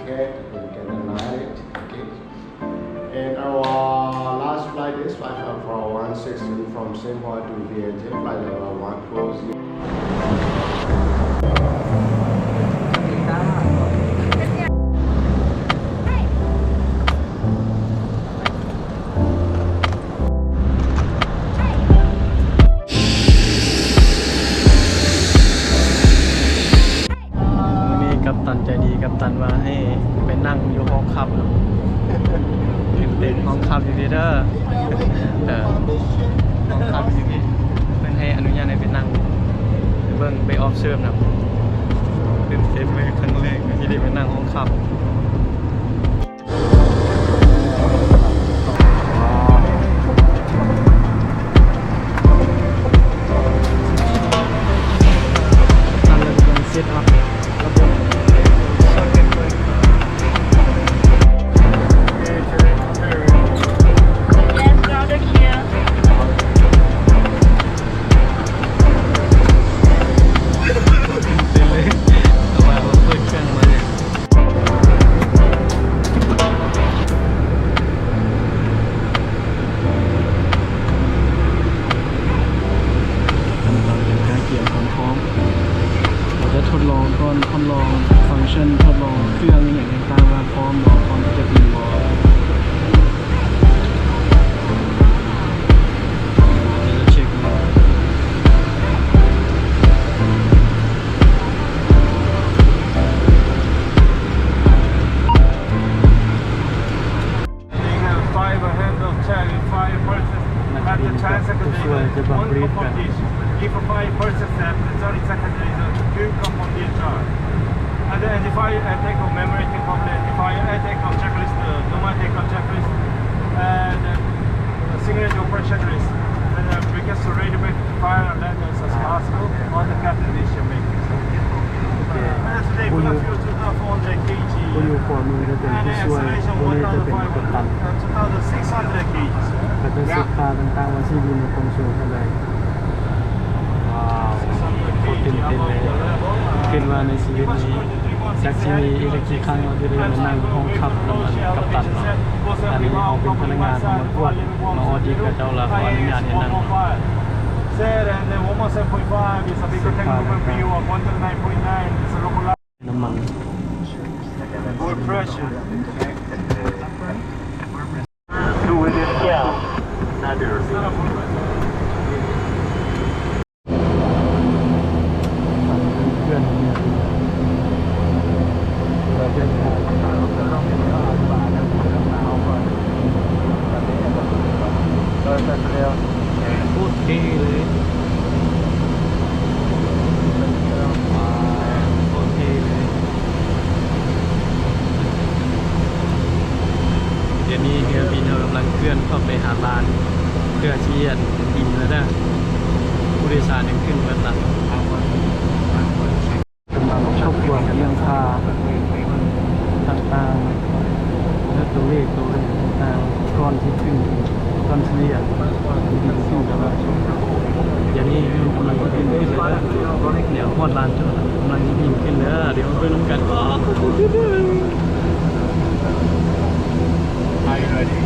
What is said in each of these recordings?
Okay, you can deny it. Okay. And our last flight is five four one six from Saint Paul to Vientiane, flight number one four zero. ມື້ນີ້ກັບຕັນໃຈດີ ກັບຕັນວ່າໃຫ້ໄປນັ່ງຢູ່ຫ້ອງຂັບນຳ. ຕື່ນເຕັ້ນ ຫ້ອງຂັບຢູ່ພີ້ເດີ ເອີ ຫ້ອງຂັບຢູ່ພີ້ ເພິ່ນໃຫ້ອະນຸຍາດໃຫ້ໄປນັ່ງ ໄປເບິ່ງ ໄປອອບເຊີບນຳ. ຕື່ນເຕັ້ນເລີຍ ຄັ້ງແລກທີ່ໄດ້ໄປນັ່ງຫ້ອງຂັບ.ຂັ້ນຕອນການກຽມຄວາມພ້ອມ ເຮົາຈະທົດລອງກ່ອນ ທົດລອງຟັງຊັນ ທົດລອງເຄື່ອງອີ່ຫຍັງຕ່າງໆ ວ່າພ້ອມບໍ່ ພ້ອມທີ່ຈະບິນບໍ່. ເຮົາຈະເຊັກ They have five handle tag, five persons at the ten second, one compound each. If five persons at the thirty second, is a two compound each are. And the identify attack of memory, take of the identify attack of checklist, uh, normal take of checklist, and, uh, signature operation list. And, uh, we get ready with fire and let us as possible on the captain mission making. ໂອເຄ ຜູ້ຢູ່ ຜູ້ຢູ່ຂວາມືຈະເປັນຜູ້ຊ່ວຍ ຜູ້ນີ້ຈະເປັນກັບຕັນ ເຂົາຈະເຊັກຄ່າຕ່າງໆ ວ່າຊິບິນໃນຄວາມສູງເທົ່າໃດ. ວ້າວ ຕື່ນເຕັ້ນເລີຍ ຄິດວ່າໃນຊີວິດນີ້ ຈັກຊິມີອີກຈັກຄັ້ງເຮົາຈະໄດ້ມານັ່ງຫ້ອງຂັບນຳກັບຕັນເນາະ. ອັນນີ້ເຮົາເປັນພະນັກງານ ເຮົາມາກວດ ມາອອດິດເຂົາເຈົ້າ ລະເຂົາອະນຸຍາດໃຫ້ນັ່ງ. Sir, and the one seven point five is a big tank for you of one thirty-nine point nine, it's a local line. ນ້ຳມັນ Good pressure. Two within. Yeah. Not there. ເພື່ອນ ເພື່ອນ ໂຄດເທ່ເລີຍ ໂຄດເທ່ເລີຍ. ດຽວນີ້ເຮືອບິນເຮົາກຳລັງເຄື່ອນເຂົ້າໄປຫາບ້ານ ເພື່ອຊິ ອັນ ບິນແລ້ວເດີ. ຜູ້ໂດຍສານຍັງຂຶ້ນເບິດລະ. ກຳລັງທົບທວນເລື່ອງຄ່າຕ່າງໆ ແລະ ຕົວເລກຕົວຫຍັງຕ່າງໆ ກ່ອນຊິຂຶ້ນ ກ່ອນຊິ ອັນ ບິນຂຶ້ນ. ດຽວນີ້ເຮົາກຳລັງຊິບິນຂຶ້ນແລ້ວເດີ. ດຽວຮອດລານຈອດແລ້ວ ກຳລັງຊິບິນຂຶ້ນເດີ. ດຽວມາເບິ່ງນຳກັນ. Are you ready?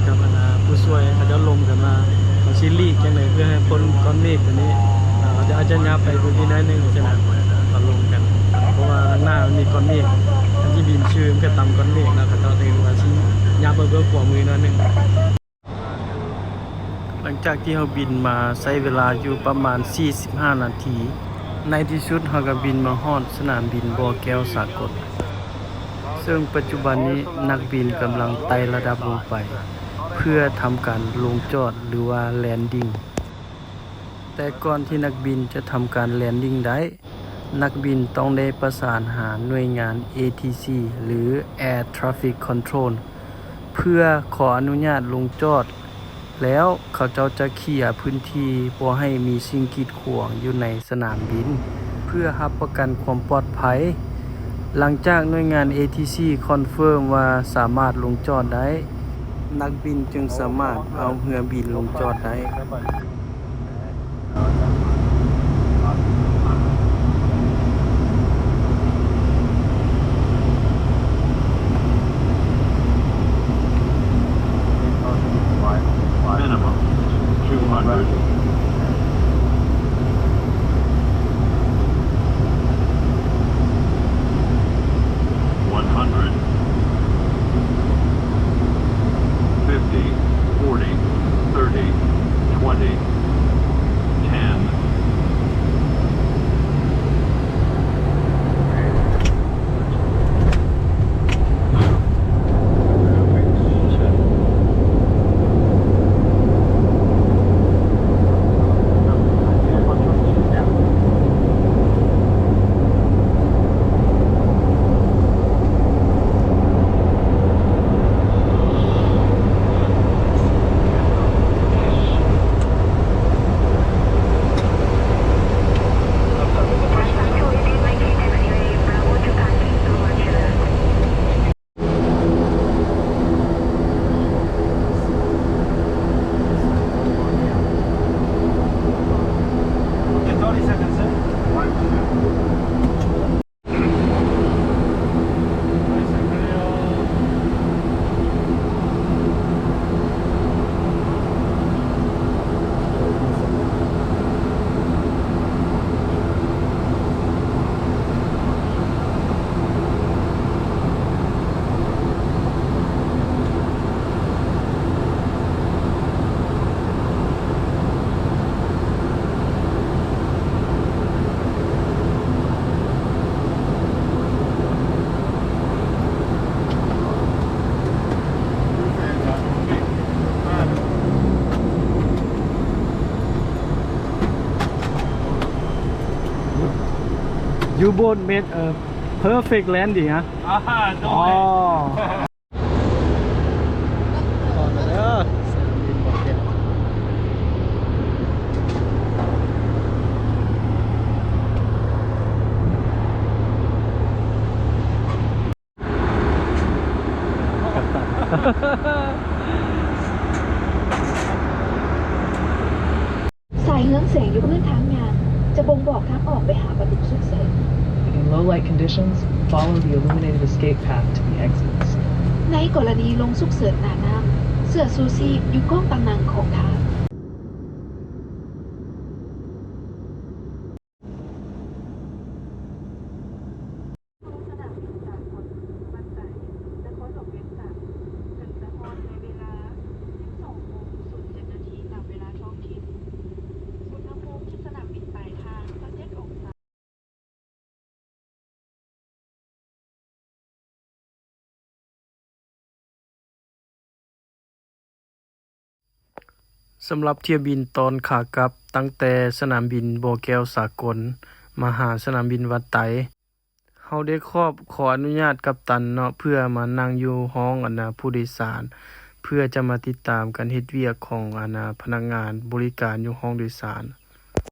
ກັບອັນນ່າ ຜູ້ຊ່ວຍເຂົາເຈົ້າລົມກັນວ່າ ເຂົາຊິຫຼີກຈັ່ງໃດເພື່ອໃຫ້ພົ້ນກ້ອນເມກຕົວນີ້ ເຂົາເຈົ້າອາດຈະຫຍັບໄປພື້ນທີ່ໜ້ອຍໜຶ່ງ ຈັ່ງຊັ້ນນະ ເຂົາລົມກັນ ເພາະວ່າທາງໜ້າມັນມີກ້ອນເມກ ອັນທີ່ບິນຊື່ມັນກໍຕຳກ້ອນເມກ ແລ້ວເຂົາເຈົ້າຈຶ່ງວ່າຊິຫຍັບໄປເບື້ອງຂວາມືໜ້ອຍໜຶ່ງ. ຫຼັງຈາກທີ່ເຮົາບິນມາໃຊ້ເວລາຢູ່ປະມານສີ່ສິບຫ້ານາທີ, ໃນທີ່ສຸດເຮົາກໍບິນມາຮອດສະໜາມບິນບໍ່ແກ້ວສາກົນ, ເຊິ່ງປັດຈຸບັນນີ້ນັກບິນກຳລັງໄຕ່ລະດັບລົງໄປ ເພື່ອທຳການລົງຈອດ ຫຼືວ່າ ແລນດິ້ງ. ແຕ່ກ່ອນທີ່ນັກບິນຈະທຳການແລນດິ້ງໄດ້, ນັກບິນຕ້ອງໄດ້ປະສານຫາໜ່ວຍງານ ເອທີຊີ ຫຼື Air Traffic Control ເພື່ອຂໍອະນຸຍາດລົງຈອດ, ແລ້ວເຂົາເຈົ້າຈະເຄຍພື້ນທີ່ບໍ່ໃຫ້ມີສິ່ງກີດຂວາງຢູ່ໃນສະໜາມບິນ ເພື່ອຮັບປະກັນຄວາມປອດໄພ. ຫຼັງຈາກໜ່ວຍງານ ເອທີຊີ ຄອນເຟີມວ່າສາມາດລົງຈອດໄດ້, ນັກບິນຈຶ່ງສາມາດເອົາເຮືອບິນລົງຈອດໄດ້. Minimum two hundred. One hundred. Fifty, forty, thirty, twenty, ten. You both made a perfect landing, huh? ອ່າ ໂດຍ ອໍ ກັບຕັນ ສາຍເຮືອງແສງຢູ່ພື້ນທາງຍ່າງ ຈະບົ່ງບອກທາງອອກໄປຫາປະຕູສຸກເສີນ. In low light conditions, follow the illuminated escape path to the exits. ໃນກໍລະນີລົງສຸກເສີນໜ້ານ້ຳ, ເສື້ອຊູຊີບຢູ່ກ້ອງຕຳແໜ່ງຂອງທ່ານ. ສະໜາມບິນສາກົນວັດໄຕ ນະຄອນຫຼວງວຽງຈັນ ເຊິ່ງຈະຮອດໃນເວລາສິບສອງໂມງສູນເຈັດນາທີຕາມເວລາທ້ອງຖິ່ນ. ອຸນຫະພູມທີ່ສະໜາມບິນປາຍທາງຊາວເຈັດອົງສາ. ສຳລັບຖ້ຽວບິນຕອນຂາກັບ ຕັ້ງແຕ່ສະໜາມບິນບໍ່ແກ້ວສາກົນ ມາຫາສະໜາມບິນວັດໄຕ, ເຮົາໄດ້ຂອບຂໍອະນຸຍາດກັບຕັນເນາະ ເພື່ອມານັ່ງຢູ່ຫ້ອງອັນນາຜູ້ໂດຍສານ ເພື່ອຈະມາຕິດຕາມການເຮັດວຽກຂອງອັນນາພະນັກງານບໍລິການຢູ່ຫ້ອງໂດຍສານ.